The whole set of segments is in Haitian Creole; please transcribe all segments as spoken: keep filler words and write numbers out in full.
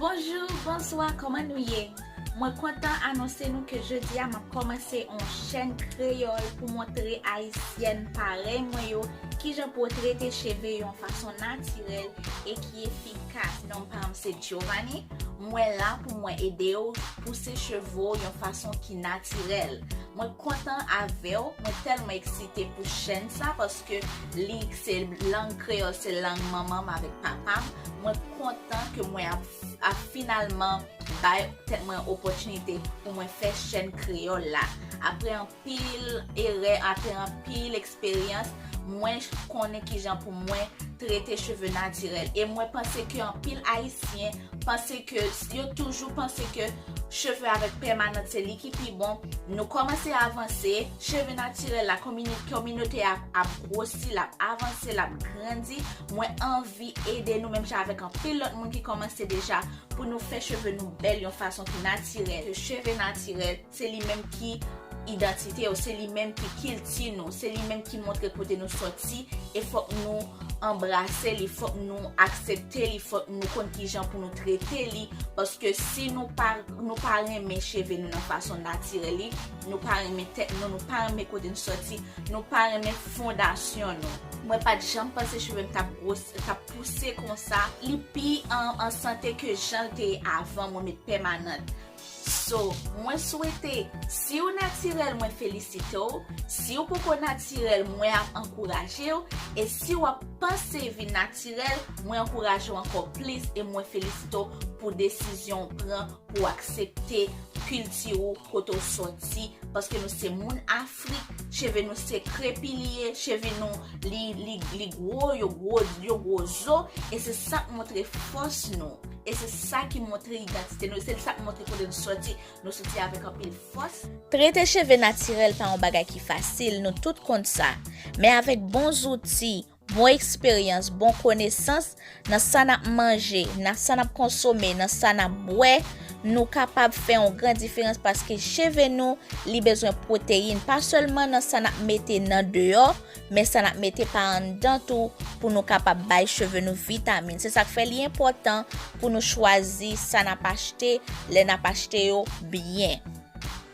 Bonjou, bonswa, kòman nou ye? Mwen kontan anonse nou ke jodi a m ap kòmanse yon chèn kreyòl pou montre ayisyèn parèy mwen yo kijan pou w trete cheve yo yon fason natirèl e ki efikas. Non pa m se Giovanni, mwen la pou mwen ede w pouse cheve w yon fason ki natirèl. Mwen kontan avè w, mwen tèlman eksite pou chèn sa paske li se lang kreyòl, se lang manman m avèk papa m. Mwen kontan ke mwen ap, ap finalman bay tèt mwen opòtinite pou mwen fè chèn kreyòl la. Apre anpil erè, apre anpil eksperyans, mwen konnen kijan pou mwen trete cheve natirèl. E mwen panse ke anpil ayisyen panse ke, yo toujou panse ke cheve avèk pèmanant se li ki pi bon. Nou kòmanse avanse, cheve natirèl la, komini-, kominote a ap gwosi, l ap avanse, l ap grandi. Mwen anvi ede nou menm jan avèk anpil lòt moun ki kòmanse deja pou nou fè cheve nou bèl yon fason ki natirèl. Ke cheve natirèl, se li menm ki idantite yo, se li menm ki kilti nou, se li menm ki montre kote nou sòti, e fòk nou anbrase li, fòk nou aksepte li, fòk nou konn kijan pou nou trete li, paske si nou pa, nou pa renmen cheve nou nan fason natirèl li, nou pa renmen tèt nou, nou pa renmen kote nou sòti, nou pa renmen fondasyon nou. Mwen pa t janm panse cheve m t ap gwo, t ap pouse konsa, li pi an, an sante ke jan l te ye avan mwen met pèmanant. So, mwen swete, si w natirèl, mwen felisite w. Si w poko natirèl, mwen ap ankouraje w. E si w ap panse vin natirèl, mwen ankouraje w ankò plis e mwen felisite w pou desizyon w pran pou w aksepte kilti w, kote w sòti, paske nou se moun Afrik, cheve nou se krepi li ye, cheve nou li, li, li gwo, yo gwo, yo gwo zo, e se sa k montre fòs nou. E se sa ki montre idantite nou, se sa k montre kote nou sòti. Nou sòti avèk anpil fòs. Trete cheve natirèl pa yon bagay ki fasil, nou tout konn sa. Men avèk bon zouti, bon eksperyans, bon konesans, nan sa n ap manje, nan sa n ap konsome, nan sa n ap bwè, nou kapab fè yon gran diferans paske cheve nou, li bezwen pwoteyin, pa sèlman nan sa n ap mete nan deyò, men sa n ap mete pa anndan tou pou nou kapab bay cheve nou vitamin. Se sa k fè li enpòtan pou nou chwazi sa n ap achte, lè n ap achte yo byen.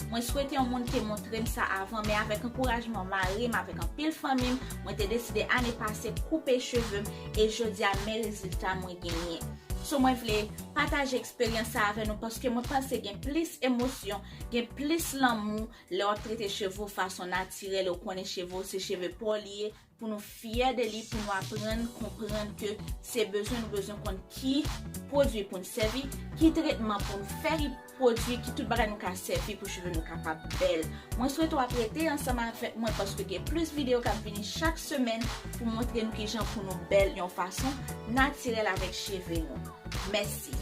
Mwen swete yon moun te montre m sa avan, men avèk ankourajman mari m, avèk anpil fanmi m, mwen te deside ane pase koupe cheve m, e jodi a men rezilta mwen genyen. So mwen vle pataje eksperyans sa avè nou paske mwen panse gen plis emosyon, gen plis lanmou lè w ap trete cheve w fason natirèl, ou konnen cheve w se cheve pa w li ye, pou nou fyè de li, pou nou aprann konprann ke se bezwen nou bezwen konn ki pwodui pou n sèvi, ki tretman pou n fè pwodui, ki tout bagay nou ka sèvi pou cheve nou kapab bèl. Mwen swete w ap rete ansanm avèk mwen paske gen plis videyo k ap vini chak semèn pou montre nou kijan pou nou bèl yon fason natirèl avèk cheve nou. Mèsi.